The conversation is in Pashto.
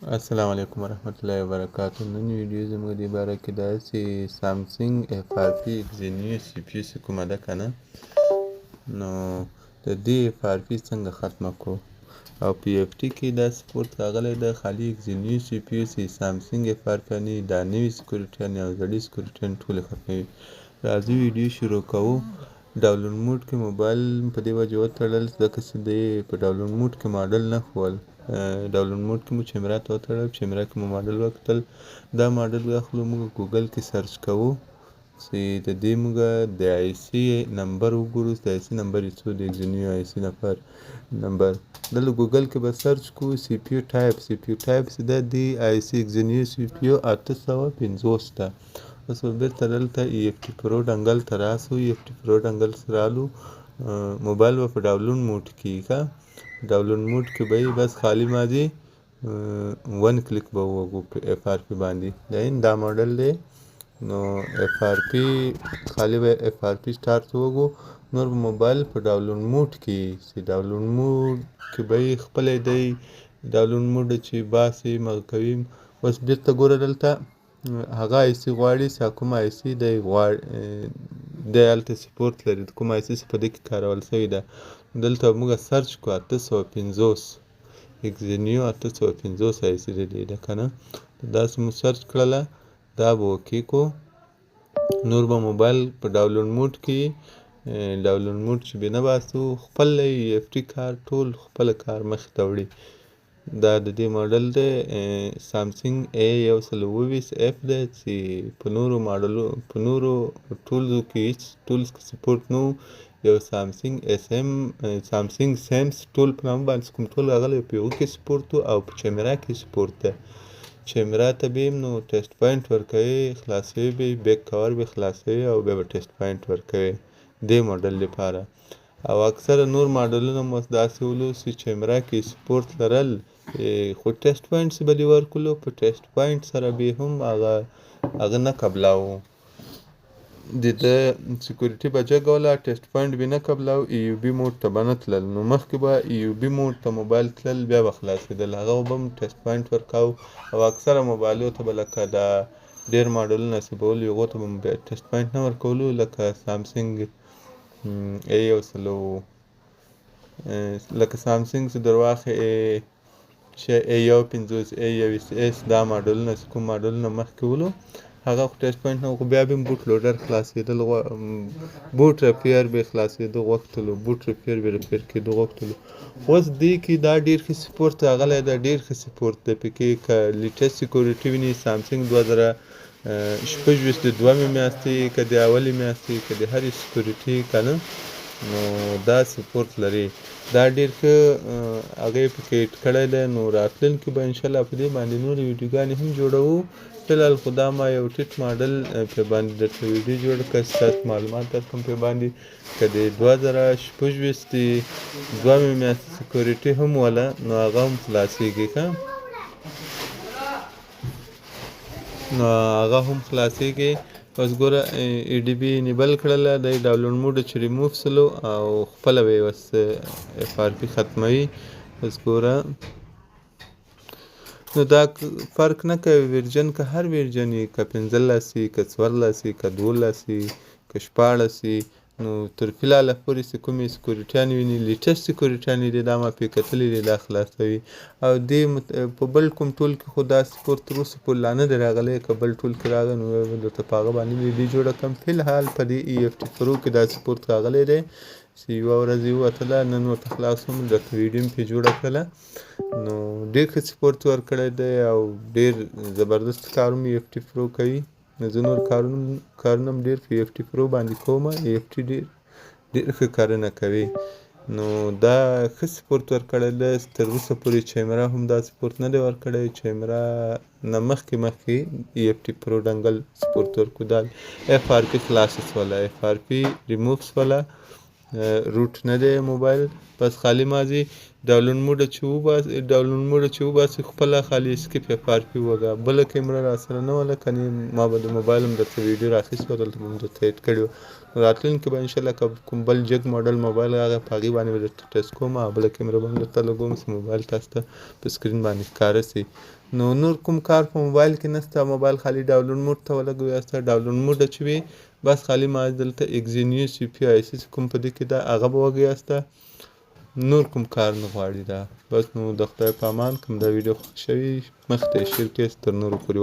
السلام علیکم ورحمت الله وبرکاته. نن ویډیو زموږ د باره کې ده چې سامسونګ اف آر پی اکزینیو سی پی یو کومه ده کنه، نو د دې اف آر پی څنګه ختمه کړو؟ او پی اف ټي کې دا سپورت راغلی ده، خالي اکزینیو سی پی یو سي سامسونګ اف آر پی نه، دا نوې سکیورټي او زړې سکیورټي ټولې ختموي. راځي ویډیو شروع کوو. ډاونلوډ موډ کې موبایل په دې وجه وتړل ځکه چې دی په ډاونلوډ موډ کې ماډل نه ښوول. ډاونلوډ موډ کې مو چمرا ته وتړل، چمرا کې مو ماډل وکتل. دا ماډل اخلو موږ ګوګل کې سرچ کوو چې د دې موږ د آی سي نمبر وګورو، د آی سي نمبر یې څو دی، اګزینیو آی سي نفر نمبر. دلته ګوګل کې به سرچ کوو سی پي یو ټایپ، سی پي یو ټایپ چې ده د آی سي اګزینیو سی پي یو 850 ده. اوس به بېرته دلته ای اف ټي پرو ډنګل ته راسو. ای اف ټي پرو ډنګل ته رالو، موبایل به په ډاونلوډ موډ کې ښه ډاونلوډ موډ کې به یې بس خالي مازې ون کلیک به ووهو په اف آر پي باندې. دا ماډل دی، نو اف آر پي خالي به اف آر پي سټارټ ووهو. نور به موبایل په ډاونلوډ موډ کې چې ډاونلوډ موډ کې به یې خپلی دی ډاونلوډ موډ چې باسي مغه کوي. اوس بېرته ګوره دلته هغه آی سي غواړي چې کوم آی سي دی غواړي، دی هلته سپورټ لري، کوم آی سي چې په دې کې کارول شوې ده. دلته موږ سرچ کړو 850 اکزینیو 850 آی سي د دې ده که نه، داسې مو سرچ کړله، دا به اوکې کو. نور به موبایل په ډاونلوډ موډ کې، ډاونلوډ موډ چې به نه باسو، خپل ای اف ټي کار ټول خپل کار مخې ته وړي. دا د دې ماډل دی سامسونګ ای 127 اف دی چې په نورو ماډلو په نورو ټولزو کې هیڅ ټولز کې سپورټ نه و. یو سامسونګ اس ام سامسونګ سیمس ټول په نامه باندې کوم ټول راغلی په هغو کې سپورټ و او په چمرا کې سپورټ دی. چمرا ته به نو ټیسټ پوینټ ورکوي، خلاصوي به، بیک کور به خلاصوي او بیا به ټیسټ پوینټ ورکوي دې ماډل لپاره. او اکثره نور ماډلونه مو داسې ولو چې چمرا کې سپورټ لرل، خو ټیسټ پوینټ به دې ورکولو، په ټیسټ پوینټ سره به هم هغه نه قبلاوو. د ده سکیورټي به جګوله، ټیسټ پوینټ به نه قبلاو، ای یو بي موډ ته به نه تلل. نو مخکې به ای یو بي موډ ته موبایل تلل، بیا به خلاصېدل، هغه به هم ټیسټ پوینټ ورکاو. او اکثره موبایلو ته به لکه دا ډېر ماډلونه چې به ولو هغو ته به مو بیا ټیسټ پوینټ نه ورکولو، لکه سامسونګ ای یو سل لکه سامسونګ چې درواخې ای 51 ای 21 اس دا ماډلونه چې کوم ماډلونه مخکې ولو هغه خو ټیسټ پوینټ نه و، خو بیا به هم بوټ لوډر خلاصېدل، بوټ ریپیر به خلاصېده غوښتلو، بوټ ریپیر به ریپیر کېده غوښتلو. اوس دې کې دا ډېر ښه سپورټ راغلی ده، ډېر ښه سپورټ دی پکې. که لیټسټ سکیورټي ویني سامسونګ 2026 د دوهمې میاشتې که د اولې میاشتې که د هرې سکیورټي که نه، نو دا سپورټ لري، دا ډېر ښه هغه یې پکې ایډ کړی دی. نو راتلونکي به انشاءالله په دې باندې نورې ویډیوګانې هم جوړوو. فلحال خو دا ما یو ټیټ ماډل په باندې درته ویډیو جوړه کړه چې تاسو معلومات درکړم په باندې. که د 2026 د دوهمې میاشتې سکیورټي هم وله نو هغه هم خلاصېږي، ښه نو هغه هم خلاصېږي. اوس ګوره ای ډي بي انیبل کړله، دی ډاونلوډ موډ چې ریموف سلو او خپله به یې اوس اف آر پي ختموي. اوس ګوره نو دا فرق نه کوي ویرجن که هر ویرجن یې، که 15 یې، که 14 یې، که 12 یې، که 16 یې، نو تر فلحاله پورې چې کومې سکیورټیانې ویني لیټسټ سکیورټیانې دي، دا ما پرې کتلې دي، دا خلاصوي. او دې په بل کوم ټول کې خو دا سپورټ تر اوسه پورې لا نه دی راغلی، که بل ټول کې راغی نو به درته په هغه باندې ویډیو جوړه کړم. فلحال په دې ای اف ټي پرو کې دا سپورټ راغلی دی چې یوه ورځ یې ووتله، نن ورته خلاص شوم، درته ویډیو مې پرې جوړه کړله. نو ډېر ښه سپورټ ورکړی دی او ډېر زبردست کار هم ای اف ټي پرو کوي. زه نور کارونه هم ډېر په ای اف ټي پرو باندې کوم، ای اف ټي ډېر ډېر ښه کارونه کوي. نو دا ښه سپورټ ورکړی دی. تر اوسه پورې چیمرا هم دا سپورټ نه دی ورکړی، چیمرا نه مخکې مخکې ای اف ټي پرو ډنګل سپورټ ورکړو. دا اف آر پي خلاصه شوله، اف آر پي ریموف شوله، روټ نه دی موبایل. بس خالي مازی ډاونلوډ موډ چې وباسي، ډاونلوډ موډ چې وباسي خپله خالي اسکیپ اف آر پي وګا. بله کیمره را سره نه وه، کنې ما به د موبایل هم درته ویډیو راخیستې وه، دلته به هم درته ایډ کړې وه. نو راتلونکي به انشاءالله که کوم بل جګ ماډل موبایل راغی، په هغې باندې به درته ټیسټ کوم او بله کیمره به هم درته لګوم چې موبایل تاسو ته په سکرین باندې ښکاره سي. نو نور کوم کار په موبایل کې نشته، موبایل خالي ډاونلوډ موډ ته ولګوي. ډاونلوډ موډ چې وي بس خالي ما دلته ایگزینیو سی پی آی سی چې کوم په دې کې ده هغه به وګیاسته، نور کوم کار نه غواړي دا. بس نو د خدای په امان. کوم دا ویډیو خوښ شوي مخته یې شیر کړئ، تر نورو پورې.